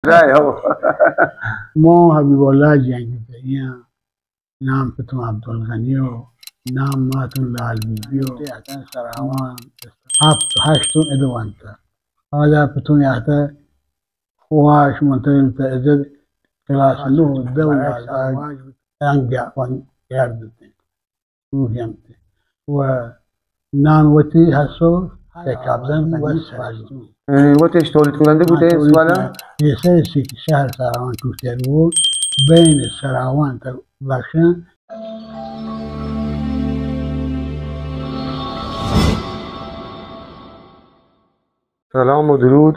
رائے ہو۔ مو حبیب اللہ جنگ دیاں، نام پتوں عبدالغنی و نام ماتوں لال بی بی و سراوان ہفت ہشت و ادوانتا۔ آجا پتوں یاتا خواش منتظر تا عزت کلاس نو دو یازدہ انگا ون یار دیتے۔ روحی انت۔ و نام وتی ہسو کہ قبضن قدیم سرستون۔ اے، وتش تولید کنندہ بوتے، ہاں، تولید سوالا؟ کنندہ۔ یہ سر سی کہ شہر سراوان ٹوٹر وہ بین سراوان تا بخشن۔ سلام و درود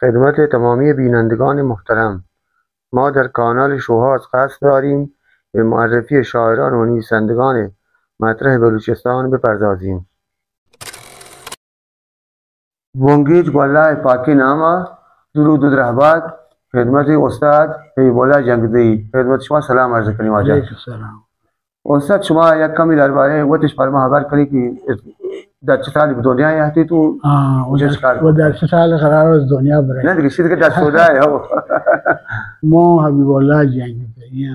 خدمت تمامی بینندگان محترم۔ ما در کانال شوهاز قصد داریم به معرفی شاعران و نویسندگان مطرح بلوچستان بپردازیم. بنگیج گوں اللہ پاکی ناما، درود و درہبات خدمت استاد حبیب اللہ جنگزئی، خدمت شما سلام عرض کنی واجہ۔ علیکم السلام۔ استاد، شما یک کمی دربارہ وتش پر ما خبر کنی کہ در چہ سالی بہ دنیا یاتی تو؟ ہاں، و در، و در چہ سال قرار اس دنیا برے؟ نہ دیگہ، شید کہ در سودا ہے ہو۔ مو حبیب اللہ جنگزئی،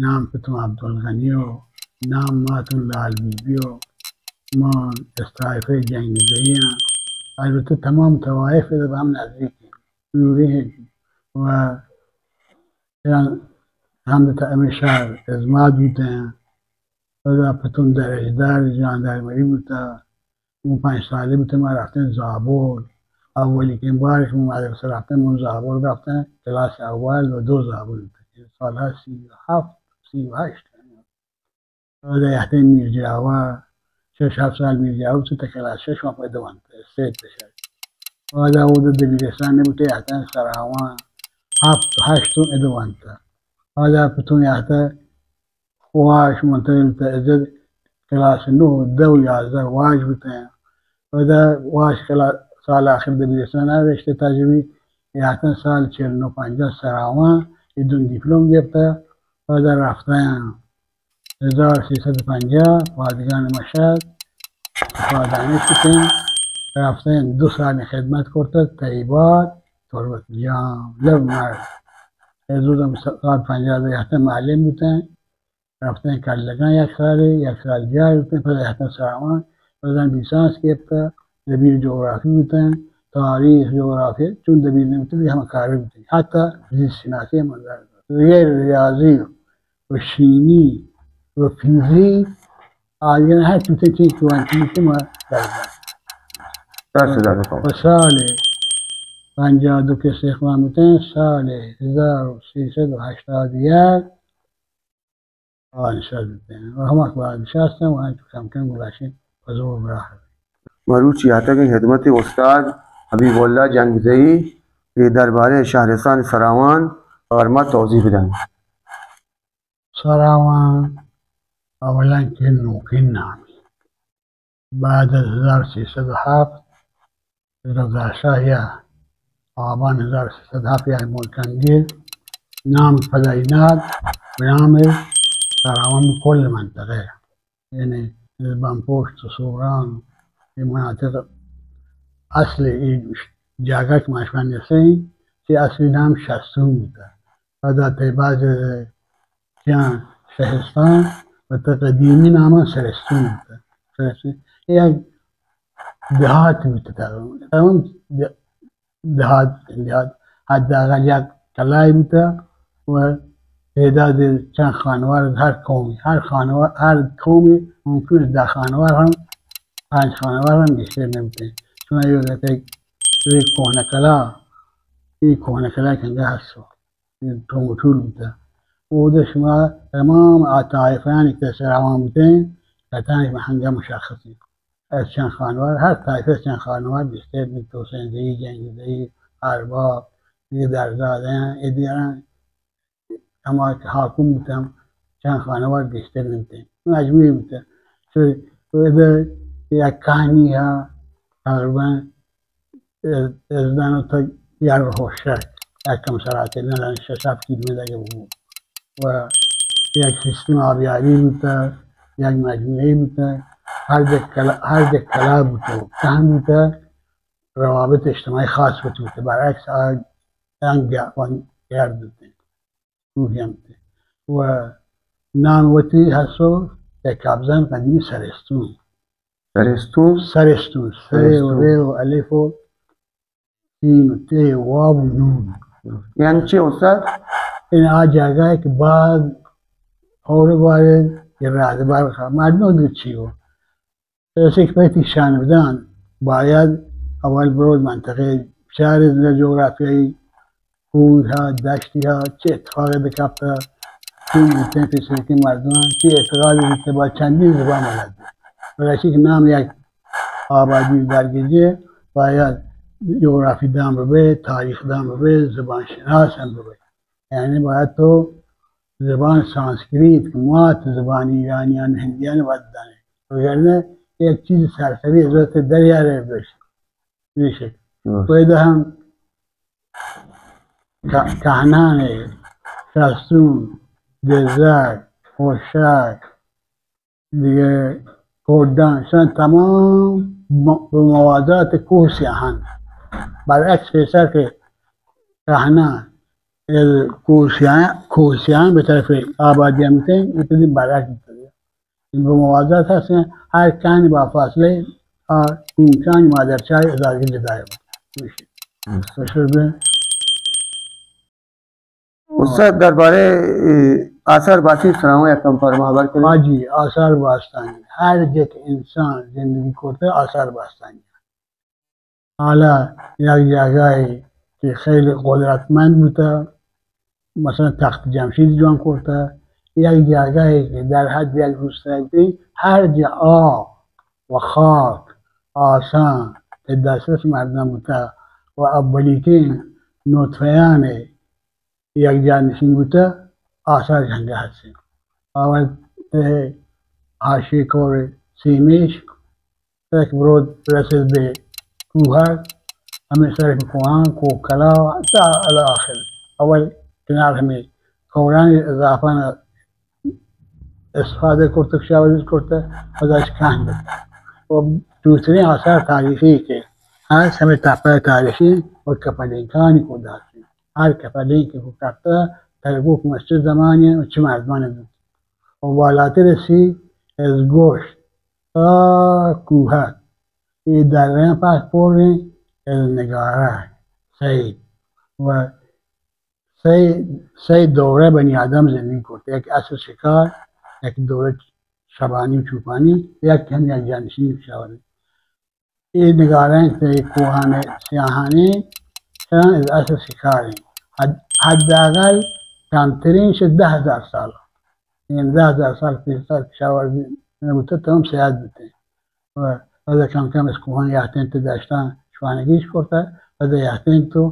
نام پتوں عبدالغنی و نام ماتوں لال بی بی و من از طائفہ جنگزئی آں۔ البتہ تمام طوائف ہم نزدیک ہیں، دوری ہیں۔ و ہم تا ہمیشہ ازمات بوتہ ہیں۔ پدا پتوں درجدار جاندارمری بوتہ۔ اوں پنچ سالے بوتہ ما رفتیں زابل۔ اولی کیں بار کہ من مدرسہ رفتیں، من زابل رفتیں، کلاس اول و دو زابل بوتہ۔ سال سی و ہفت، سی و ہشت۔ پدا یہتیں میر جاوا، شش ہفت سال میر جاوا بوتہ، تا کلاس شش ما پدا وانتہ، سے پشہ۔ پدا اود دبیرستان نبوتہ، یہتیں سراوان، ہفت، ہشت و ادو وانتہ۔ پدا پتوں یہتہ واش منتظر تا عزت کلاس نو، دو، یازدہ واش بوتہ۔ پدا واش کلاس سال آخر دبیرستان رشتہ تجربی، یہتیں سال چل نو پنجاہ سراوان، یہ دون دیپلوم گرفتہ۔ پدا رفتہ ہزار سیصد و پنجاہ پادگان مشہد، پادانی شتیں، رفتیں دو سال خدمت کرتہ، تیبات، تربت جام، لب مرد۔ حدود ہم سال پنجاہ دے ہفتہ معلم بوتیں، رفتیں کلگاں یک سالے، یک سال جاہ بوتیں، پدا ہفتہ سراوان، پدا لیسانس گرتہ، دبیر جغرافی بوتیں، تاریخ، جغرافی، چون دبیر نبوتہ، ہم کاری بوتیں۔ حتی زیست شناسی ہم غیر ریاضی و شیمی و فیزیک، آدگہ ہر چیزے چیز کہ وانتی کہ ما درد۔ دست درد کن۔ و سال پنجاہ دو کہ استخدام بوتیں، سال ہزار و سیصد و ہشتاد یک آن شد بوتیں۔ و ہما کہ بعد نشستیں و انچو کم کم گلاشیں پزور براہ۔ مروچی آتگیں خدمت استاد حبیب اللہ جنگزئی، یہ دربارہ شہرستان سراوان اور ما توضیح بدن۔ سراوان اولاً کہ نوکیں نامی، بعد از ہزار سیصد و ہفت، رضا شاہ یا آبان ہزار سیصد ہفت یا ملک انگیز نام پدا ایناد بہ نام سراوان کل منطقہ، یعنی بمپشت و سوران، یہ مناطق اصل یہ جاگہ کہ ما شما نشیں، کہ اصلی نام شستون بوتہ۔ پدا تئی باز چیاں شہستان و تا قدیمی ناما سرستون بوتہ۔ سرستون یک دیہات بوتہ تقریباً۔ تمام دیہات، دیہات حداقل یک کلائے بوتہ و تعداد چند خانوار ہر قومی، ہر خانوار، ہر قومی ممکن دہ خانوار ہم، پنچ خانوار ہم گیشتر نبوتیں۔ چون یہ کوہنہ کلا، یہ کوہنہ کلا کنگا ہستو۔ ٹونگ ٹول بوتہ۔ اود ء شما تمام آ طائفہانی کہ سراوان بوتیں، کتانی ہنگہ مشخص انت۔ از چند خانوار، ہر طائفہ چند خانوار گیشتر بیت، حسین زئی، جنگ زئی، ارباب، یہ درزادیاں، یہ دیراں، ہما کہ حاکم بوتاں، چند خانوار گیشتر انت۔ مجموعی بوتہ۔ تو، تو ادھر یک کہانی ہا، تقریباً ازدان و تا یار ہوشک، یک کم سراتر نہ، شش ہفت کیلومتر اگہ بو۔ و یک سیستم آبیاری بوتہ، یک مجموعی بوتہ، ہر یک کلا، ہر یک کلا بوتہ، کہن بوتہ، روابط اجتماعی خاص بوتہ، برعکس آ انگہ ون گرد بوتیں، کوہی ہم بوتیں۔ و نام وتی ہسو یک ابزان قدیمی سرستون۔ سرستون؟ سرستون، سرے و سرستون۔ رے و الف و سین و تے و واو و نون۔ یعنی چی استاد؟ این آ جاگہ ہے کہ بعد اور بارے یہ راز بار خواہ مردم دو چی ہو۔ ایسے کہ پہتی شان بدان، باید اول برود منطقہ چار در جغرافیائی کوہ ها، دشتی ها، چه اتفاقی بکپتا، چون بوتیں پیسرکیں مردمان، چه اعتقادی بوتہ، با چندین زبان بلد بوت۔ بلے اشی کہ نام یک آبادی درگیجے، باید جغرافی دان ببے، تاریخ دان ببے، زبان شناس ہم ببے۔ یعنی باید تو زبان سانسکریت کہ مات زبان ایرانیان، ہندیان باید دانے۔ وگرنہ یک چیز سرسری حضرت دریارے بیش، بیشک۔ درست۔ پیدا ہم کہ-، کہنان ء، شستون، گزگ، ہوشگ، دیگہ کوڈان، شان تمام م-، موازات کوہ سیاہان۔ برعکس پیسر کہ کہنان ء کوہ سیاہان، کوہ سیاہان بہ طرف آبادی ہم تھے، یہ تو برعکس بہ موازات ہستیں، ہر کہنی با فاصلہ آ کوہکانی مادرچاہ ازادگی جدائے۔ درست۔ استاد، دربارے، اے، آثار باستانی سراوان یک کم فرما ہبر کنیں۔ ہاں جی، آثار باستانی۔ ہر یک انسان زندگی کرتے آثار باستانی۔ حالا یک جاگہے کہ خیلی قدرتمند بوتہ، مثلاً تخت جمشید جوان کرتہ، یک جاگہے کہ در حد یک روستائی بوتہ، ہر جا آب و خاک آسان کہ دسترس مردم بوتہ و اولیتیں نطفیان یک جا نشین بوتہ، آثار جنگہ ہستیں۔ آور تہ حاشی کور سیمیش، یک برود رسید بہ کوہگ، ہمے سر کوہان، کوہ کلا، تا الی آخر۔ اول کنار ہمے کورانی اضافہ استفادہ کرتہ، کشاورزی کرتہ، پدا اش کہن بوتہ۔ و دوترین آثار تاریخی کہ ہست ہمے تپہ تاریخی و کپلینکانی کو داشتیں۔ ہر کپلینک کو کپتہ، تربوک مسجد زمانی و چہ مردمان بوت۔ و بالاتر رسی از گوشت تا کوہک، اے دریں پاک پوریں از نگارہ سید و سئے، سئے دورہ بنی آدم زندگی کرت۔ یک عصر شکار، یک دورہ شبانی و چوپانی، یک ہم یک جانشینی کشاورزی۔ اے نگارہ انت، اے کوہان سیاہانی سران از عصر شکار انت۔ حد، حداقل کمترین شہ دہ ہزار سال۔ یعنی دہ ہزار سال پیسر کشاورزی نبوتہ، تمام سیاد بوتہ۔ و پدا کم کم از کوہان یاتیں تو دشتان شوانگیش کرتہ، پدا یاتیں تو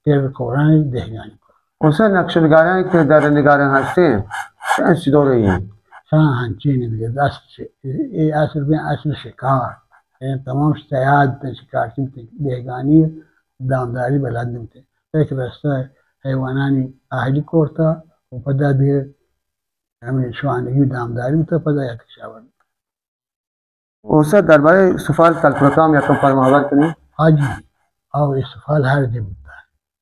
کرد کورانی دہگانی کرتہ۔ استاد، نقش نگارانی کہ در نگاران ہستیں، چہ انچ دورے ہیں؟ شان ہنچین دیگہ دست چہ، اے اصل بین اصل شکار۔ اے تمام سیاد بوتیں، شکارچی بوتیں، دہگانی دامداری بلد بوتیں۔ یک رستہ حیوانانی اہلی کرتہ و پدا دیگہ ہمے شوانگی دامداری بوتہ، پدا یاتک شاور۔ استاد، دربارہ سفال کلپرکان یکم فرما ہبر کنی۔ ہاں جی، او اے سفال ہر جے بوتہ۔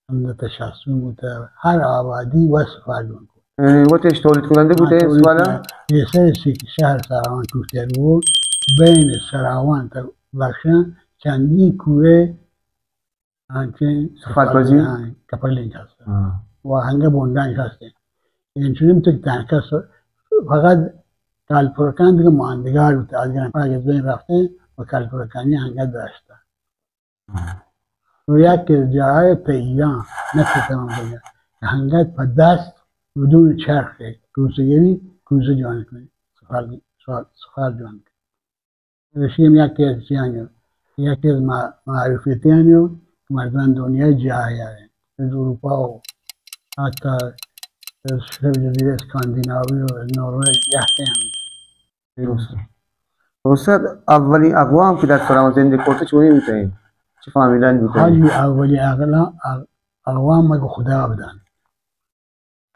ہمدا تہ شاستون بوتہ، ہر آبادی و سفال بوتہ۔ اے، وتش تولید کنندہ بوتہ ہاں، تولید سفالا؟ کنندہ۔ پیسر سی کہ شہر سراوان ٹوٹر بو، بین سراوان تا بخشان چندی کوہ انچیں سفال پزی؟ ہاں، کپلینک ہست۔ ہاں۔ و ہنگہ بونڈان ہست۔ انچنین تو تنکہ س-، فقط کلپرکان دیگہ ماندگار بوتہ، از گران پاک از بین رفتہ و کلپرکانی ہنگہ داشتہ۔ ہاں۔ و یک جاہے پہ ایران نہ کہ تمام دنیا، ہنگہ پہ دست بدون چرخ کوسگری کوسہ جوان کنی، سفال، سفال، سفال جوان کنی۔ ایشی ہم یکے از چیانی، یکے از ما-، معروفیتیانی کہ مردمان دنیا جاہ یاریں۔ از اروپا و حتی از شبه جزیره اسکاندیناوی و از نروژ یہتیں ہم۔ درست۔ استاد، اولی اقوام کہ در سراوان زندگی کرتہ چونی بوتہ؟ چہ فامیلانی بوتہ؟ ہاں جی، اولی اقلا-، اق-، اقوام مگہ خدا بدان۔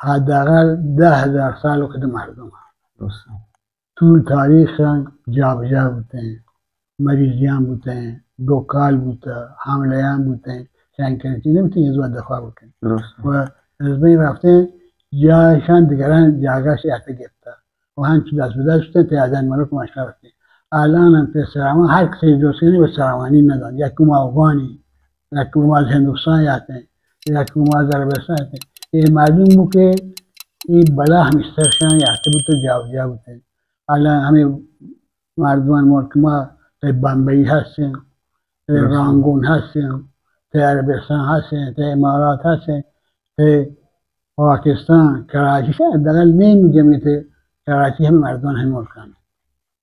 حداقل دہ ہزار سال وقت مردم ہست۔ درست۔ طول تاریخ جابجا بوتیں، مریضیان بوتیں، ڈکال بوتہ، حملیان بوتیں، شنگ کنیں، چیز نمیتونی از وقت دفاع بکنیں۔ درست۔ و از بین رفتیں، جاہشان دیگران جاگہش یاتے گپتا۔ و ہنچو دست بدست شتیں، تیادن ملک ماشنا رفتیں۔ الان ہم تے سراوان ہر کسی جوست کنی و سراوانی ندان۔ یک ما افغانی، یک ما از ہندوستان یاتیں، یک ما از عربستان یاتیں۔ یہ معلوم بو کہ یہ بلا ہمیشتر شان یاتے بوتے، جاو جاو بوتے۔ الان ہمیں مردمان ملک ما، تے بمبئی ہستیں، تے درست۔ رانگون ہستیں، تے عربستان ہستیں، تے امارات ہستیں، تے پاکستان، کراچی سے دگل نیم جمعیت کراچی ہمیں مردمان ہمیں ملکان۔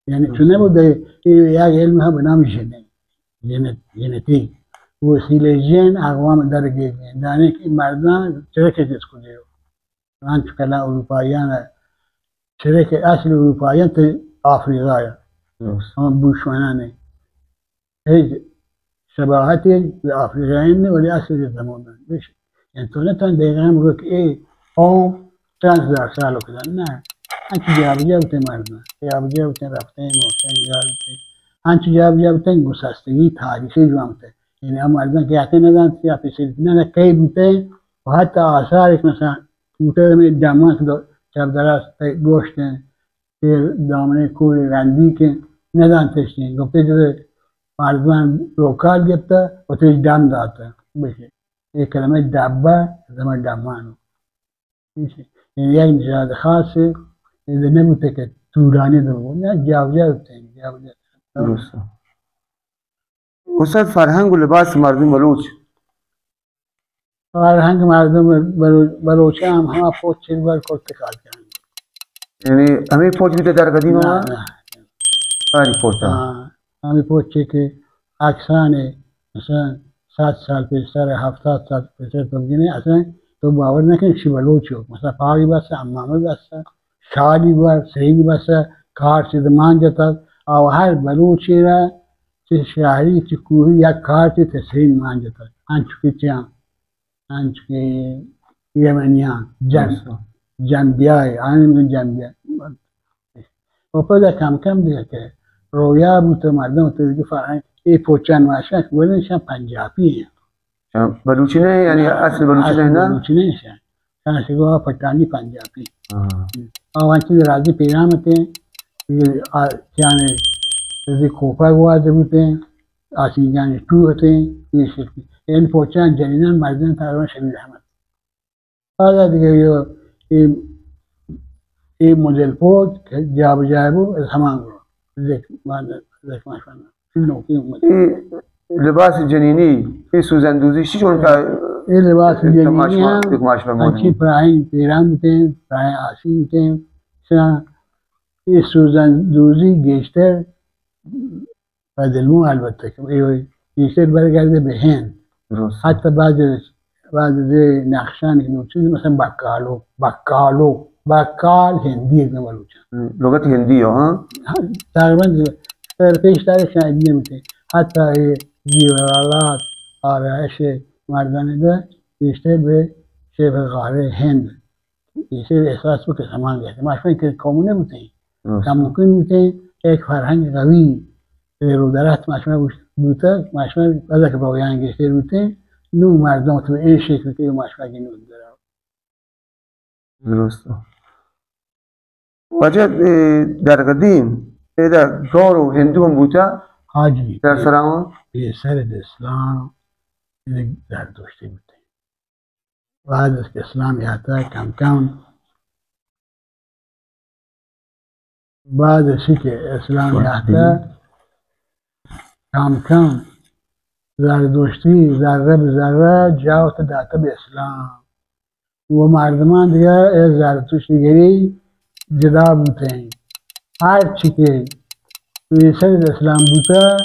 یعنی درست۔ چنے بو دے، یہ یک علم ہے بنام جنین، جنت، جنتی۔ وسیلہ جن اقوام درگیجیں۔ دانے کہ مردمان چرکے جس کو دیو۔ انچو کلا اروپاییان ء، چرے کہ اصل اروپاییان تے آفریقا ء، درست۔ ہم بوشوانان ء۔ ہچ شباہت ء آفریقاییان نے، ولی اصل ء زمانان۔ بیش انسان تن دقیقاً بگو کہ اے قوم چند ہزار سال کدن، نہ۔ انچو جابجا بوتیں مردم، جابجا بوتیں، رفتیں، موتیں، گال بوتیں۔ انچو جابجا بوتیں، گسستگی تاریخی جوان بوتیں۔ یعنی ہم مردم کہ آتے نہ دانت یا پیسے نہ، نہ کئی بوتیں، و حتی آثار ایک مثلاً کوٹہ ہمیں ڈمان کہ دو-، چپ دراز تے گوشت ہیں، کہ دامنے کوئی رندی کہ ندان تشتیں، گفتے کہ مردمان روکال گپتا و تیش ڈم داتا۔ بشے۔ یہ کلمہ ڈبہ، زمان ڈمانو۔ یعنی یک نژاد خاص ہے، یہ نبوتے کہ تورانی دو، نہ جاوجا ہوتے ہیں، جاوجا۔ درست۔ استاد، فرهنگ و لباس مردم بلوچ. فرهنگ مردم بلو-، بلوچ هم هما پوچ چیز بر کرتے کار کنن. یعنی همے پوچ بیته در قدیم نه، ها؟ نه. ساری پوچ ها. ها، همے پوچ چی که اکسان، مثلاً، صد سال پیشتر، هفتاد سال پیشتر تو بگینے، اصلاً تو باور نکنی چی بلوچ ہو. مثلاً، پاگی بس، امامی بس، شالی بس، سیگی بس، کار چی دمان جتا، او هر بلوچی را چہ شہری، چہ کوہی یک کارچے تسلیم مان جتگ. انچو کہ چیاں، انچو کہ یمنیاں، جن-، درست. جنبیائے، آنی من جنبیائے. و پدا کم کم دیگه که رویا بوت، مردم تو دیگه فرهنگ، ای پوچان واشک، ولنشان پنجابی ہیں. اچھا، بلوچی نہیں، یعنی اصل بلوچی اصل نہیں نا؟ بلوچی نہیں شاید. شان شگو پٹانی پنجابی. ہاں. آوان چیز راضی پیرام تے، آ، یعنی زی کوپا گواز بوتے، آسی جانی ٹو ہوتے، یہ شکل. این پوچان جنینان مردن تقریباً شبیه احمد. آزا دیگه یو، ای، ای مدل پوچ که جابجا بو، از همان گروه. ذکر، ذکر ماشاءالله. نوکی اومد. اے لباس جنینی، اے سوزندوزی چی جوڑ کا؟ اے لباس جنینی ہم انچی پراہیں پیران بوتیں، پراہیں آسین بوتیں. شنا اے سوزندوزی گیشتر پہ دلمو البتہ کہ اے گیشتر برگردے بہ ہند. درست. حتی بعض بعض از نقشانی که نوشته، مثلاً بکالو، بکالو، بکال هندی یک بلوچان. لغت هندی ہو، ہاں؟ ہاں، تقریباً سر پیش تاریخ شاید نمی‌ته. حتی یہ زیورالات، آرایش مردان ده بیشتر به شبه قاره هند. ایشی احساس بکن سامان گرفت. ما شما که قوم نبوتیں. درست. کم ممکن بوتیں، یک فرهنگ قوی، پیر و درخت ما شما بوش-، بوتگ، ما شما از که باویان گشته بوتیں، نو مردم تو این شکل که ما شما گی نو درا. درست. واجہ، اے، در قدیم، ادا گور و هندو هم بوتا؟ حاجی، در سراوان؟ پیسر اسلام، اے زردشتی بوتیں. بعد از که اسلام یاتا کم کم، بعد از که اسلام یاتا کم کم زردشتی ذره به ذره جاوت داتا به اسلام و مردمان دیگه از زردشتیگری جدا بوتیں. هر چی که پیسر اسلام بوتا،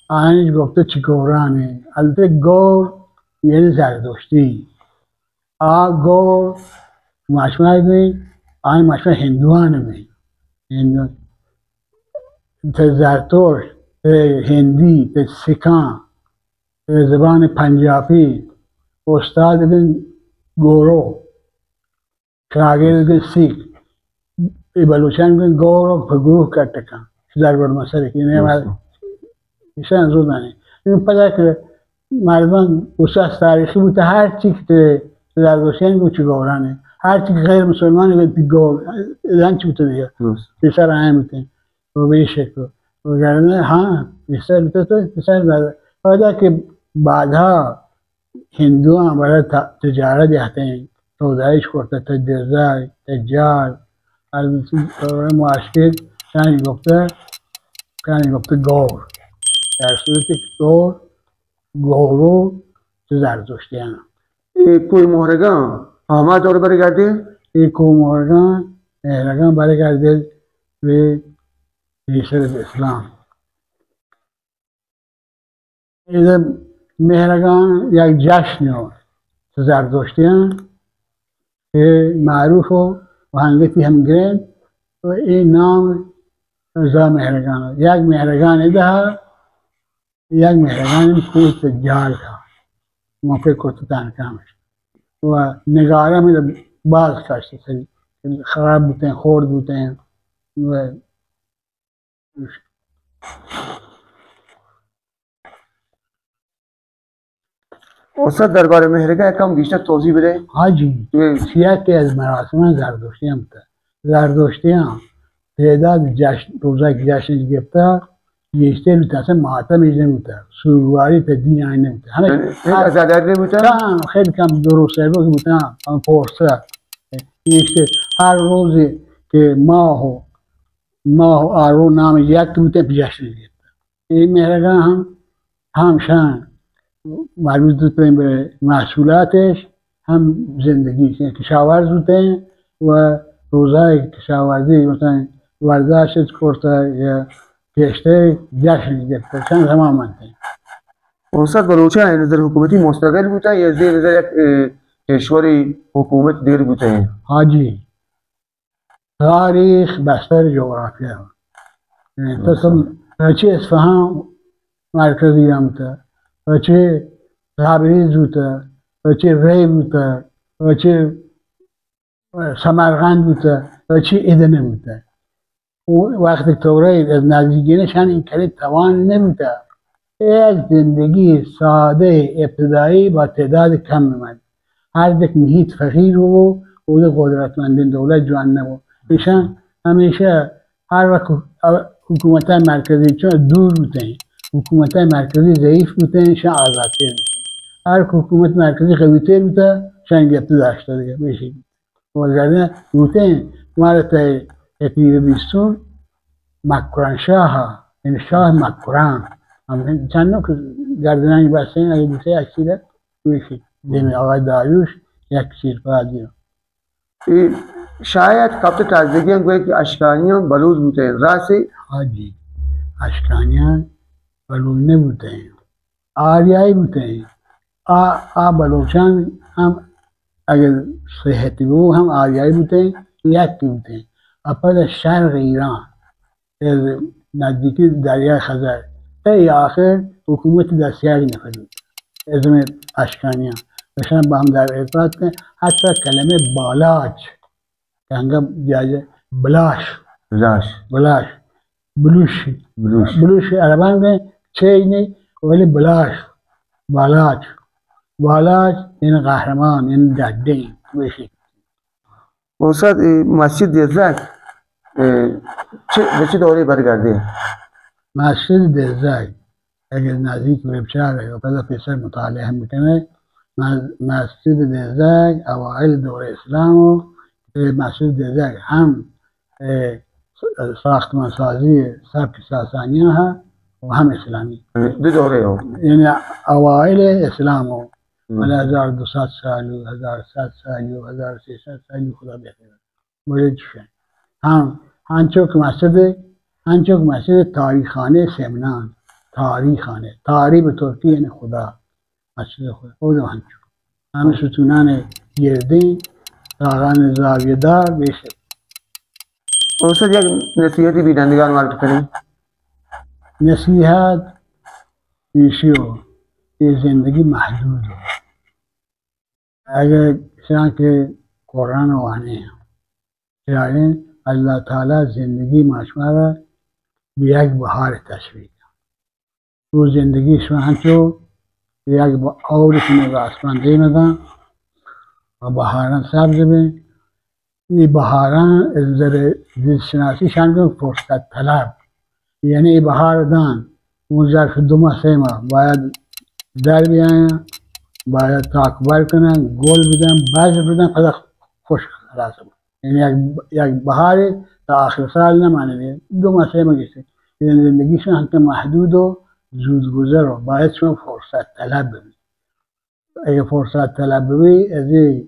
آنش گفته چی گورانه. البته گور یعنی زردشتی. آ گور ماشما بی، آئی ماشما هندوان بی. هندو، تے زرتشت، تے هندی، تے سکان، تے زبان پنجابی، استاد بن گورو، شاگرد بن سیک، اے بلوچان بن گورو په گروه کٹکان. در بر مسئله که نه درست. ایشان زور دانه. این پدا که مردمان گوشت تاریخی بوتہ، ہر چی کہ زردشتیان گوشت گورانہ، ہر چی کہ غیر مسلمان گوشت گور، ہنچ بوتہ دیگہ۔ درست۔ پیسر آیان بوتہ۔ و بے شک۔ وگرنہ ہاں، پیسر بوتہ تو پیسر زیادہ۔ پدا کہ بعدها ہندوان برای ت-، تجارت جہتیں، سودایش کرتہ، تہ دزای، تہ جال، از معاشقے شانی گپتہ، شانی گپتہ گور۔ در صورت کہ گور، گورو چہ زردشتیان۔ اے کوہ مہرگان ہما دور برگردے؟ اے کوہ مہرگان، مہرگان برگردے بہ پیسر اسلام۔ ادا مہرگان یک جشنے چہ زردشتیان کہ معروف و، و ہنگتی ہم گرنت و اے نام زا مہرگان۔ یک مہرگان ادا، یک مہرگان کوت جال کا، موقع کرت تان کامش۔ و نگارہ میں باز کشت، خراب بوتیں، خورد بوتیں و استاد، دربارہ مہرگان کم گیشتر توضیح بدے۔ ہاں جی، اے سیاہ کہ از مراسم زردشتیان بوتہ۔ زردشتیان تعداد جشن، روزہ کہ جشن گپتہ، گیشتر بوتہ، اصلاً ماتم اش نبوتہ، سوگواری تہ دین آئی نبوتہ۔ ہمیں یعنی، ہر عزاداری نبوتہ؟ کم، خیلی کم دو روز سہ روز بوتہ، ہم پورسہ۔ گیشتر ہر روزی کہ ماہ و، ماہ و آرو نام یک بوتہ، پہ جشن گپتہ۔ اے مہرگان ہم، ہم شان مربوط بوتیں بہ محصولاتش، ہم زندگی کشاورز بوتیں و روزای کشاورزی مثلاً ورداشت کرتہ یا گشتہ جشن گرتہ، چند ہما منتیں۔ استاد، بلوچان نظر حکومتی مستقل بوتہ یا زیر نظر یک، اے، کشوری حکومت دیر بوتہ؟ ہاں جی۔ تاریخ بستر جغرافیا۔ تو سم-، پرچے اصفہان مرکزی ہم بوتہ، پرچے تبریز بوتہ، پرچے رے بوتہ، پرچے سمرقند بوتہ، پرچے ادنہ بوتہ۔ و وقتی تو رے از نزدیک گینے شان این کلی توان نبوتہ۔ یک زندگی سادہ ابتدائی با تعداد کم من۔ ہر یک محیط فقیر بو، اود قدرتمندیں دولت جوان نبو۔ ایشان ہمیشہ ہر وقت حکومت مرکزی چون دور بوتیں، حکومت مرکزی ضعیف بوتیں، ایشان آزادتر بوتیں۔ ہر حکومت مرکزی قوی تر بوتہ، ایشان گپت داشتہ دیگہ، بیشی۔ وگرنہ بوتیں، مارا تہ تقریب بیستم مکران شاہ، یعنی شاہ مکران۔ ہم چنو کہ گردنانی بستیں، اگہ دوسرے اکسیدہ، کوئی دیم آقا داریوش، یک چیر پا دیم۔ اے شاید کپت تازگیاں گوئے کہ اشکانیاں بلوچ بوتیں، راسے؟ ہاں جی، اشکانیاں بلوچ نہ بوتیں۔ آریائی بوتیں۔ آ، آ بلوچان ہم اگر صحتی بو ہم آریائی بوتیں، یک بوتیں۔ ا پد شرق ایران، از نزدیکی دریای خزر، تا آخر حکومت دستیاری نفر بوت۔ از میں اشکانیاں، اشان با ہم در ارتباط ہیں۔ حتی کلمہ بالاچ، کہ انگا جاجہ بلاش۔ بلاش۔ بلاش۔ بلوشی۔ بلوش۔ بلوشی عربان گئے، چینی، ولی بلاش۔ بالاچ۔ بالاچ، یعنی قہرمان، یعنی ڈڈیں، ویشی۔ استاد، اے مسجد دزگ، اے، چہ، بہ چہ دورے برگردے؟ مسجد دزگ۔ اگہ نزیک بہ بچارے و پدا پیسر مطالعہ ہم بکنے، مس-، مسجد دزگ اوائل دور اسلام و اے مسجد دزگ ہم، اے، ساختمان سازی سبک ساسانیان ہا و ہم اسلامی۔ دو دورے ہو۔ یعنی اوائل اسلام ہو، ہم۔ بلے ہزار دو سد سال و ہزار سد سال و ہزار سیصد سال و خدا بخیر۔ بلے چشیں۔ ہاں، انچو کہ مسجد، انچو کہ مسجد تاریخ خانہ سمنان، تاریخ خانہ، تاری بہ ترکی یعنی خدا، مسجد خدا، او دو انچو۔ ہمے ستونان گردیں، تاغان زاویہ دار، بیشک۔ استاد یک نصیحتی بینندگان وارت کنیں۔ نصیحت ایشیو، یہ زندگی محدود ہے۔ اگہ چنانکہ قرآن وانیں، چاریں اللہ تعالی زندگی ما شمارا بہ یک بہار تشبیہ کن۔ تو زندگی شما ہنچو یک با-، اور شما آسمان دیم داں و بہاراں سبز بیں۔ اے بہاراں از نظر زیست شناسی شان گوں فرصت طلب، یعنی اے بہار داں، اون ظرف دو ماہ سے ماہ باید در بیایاں، باید تاکبر کناں، گل بدن، بذر بدن، پدا خشک خلاص بنت۔ یعنی یک، یک بہارے تا آخر سال نہ مانے، دو ماہ سے ماہ گشتے۔ یعنی زندگی شما ہنکہ محدود و زود گذر و باید شما فرصت طلب ببی۔ اگہ فرصت طلب ببی، از اے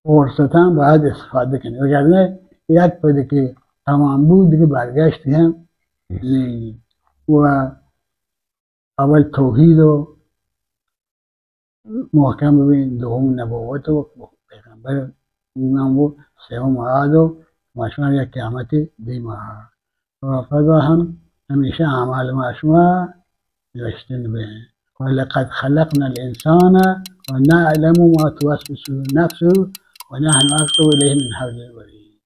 فرصتاں باید استفادہ کنی، وگرنہ یک پدی کہ تمام بود، دیگہ برگشتی ہم نی۔ و اول توحید و محکم ببین، دوم نبوت و پیغمبر ایمان و سوم آد و ما شما یک قیامت دیما۔ و پدا ہم ہمیشہ اعمال ما شما نوشتن بیں۔ ولقد خلقنا الانسان ونعلم ما توسوس به نفسه ونحن اقرب الیه من حبل الورید۔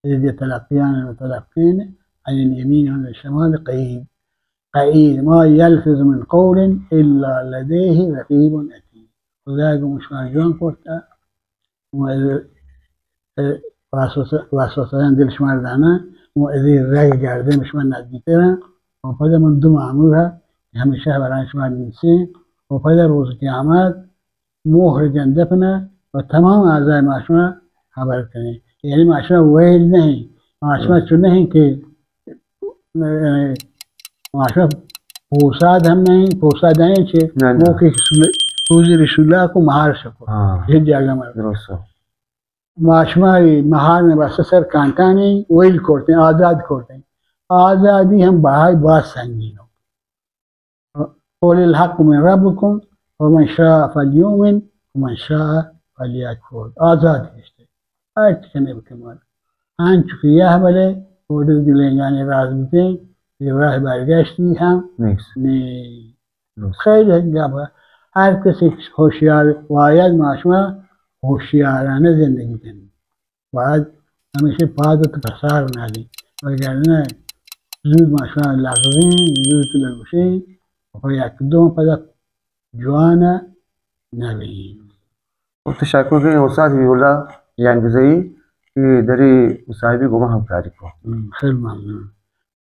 اے دے تلقیان و تلقین، عن الیمین و عن الشمال قعید۔ قعید، ما یلفظ من قول الا لدیه رقیب عتید۔ خدا گوں شما جوان کرتا، و از، اه، وسوسہ، وسوسہ دل شما دانا، و از رگ گردن شما نزدیکترا، و پدا من دو مامور ہمیشہ برای شما نیسیں، و پدا روز قیامت مہر جن دپنا و تمام اعضای ما شما خبر کنیں۔ یعنی ما شما ویل نہیں، ما شما چو نہیں کہ، اه، ما شما پوساد ہم نہیں، پوساد نہیں چے، نہ، نہ۔ موقع کہ سول-، روزی رسولا کو مہار شکو۔ ہاں۔ یہ جاگہ مر۔ درست۔ ما شما مہار نے بس سر کانٹانی ویل کرتے، آزاد کرتے۔ آزادی ہم بہائی باز سنگین ہو۔ قل الحق من ربکم فمن شاء فلیؤمن ومن شاء فلیکفر۔ آزاد گشتے۔ ہر چی کنے بکن مال۔ انچو کہ یہ بلے، اوڈر گلینگانی راز بکن، یہ راہ برگشتی ہم نیست۔ نی۔ درست۔ خیلی گپ۔ ہر کسی ہوشیار باید ما شما ہوشیارانہ زندگی کنیں۔ باید ہمیشہ پاد تو پسار نہ دی، وگرنہ زود ما شما لغزیں، زود لگوشیں، و پہ یک دو پدا جوان نہ بیں۔ و تشکر کنیں استاد حبیب اللہ ینگزئی کہ دری مصاحبی گوما ہمکاری کو۔ ہم، خیلی ممنون۔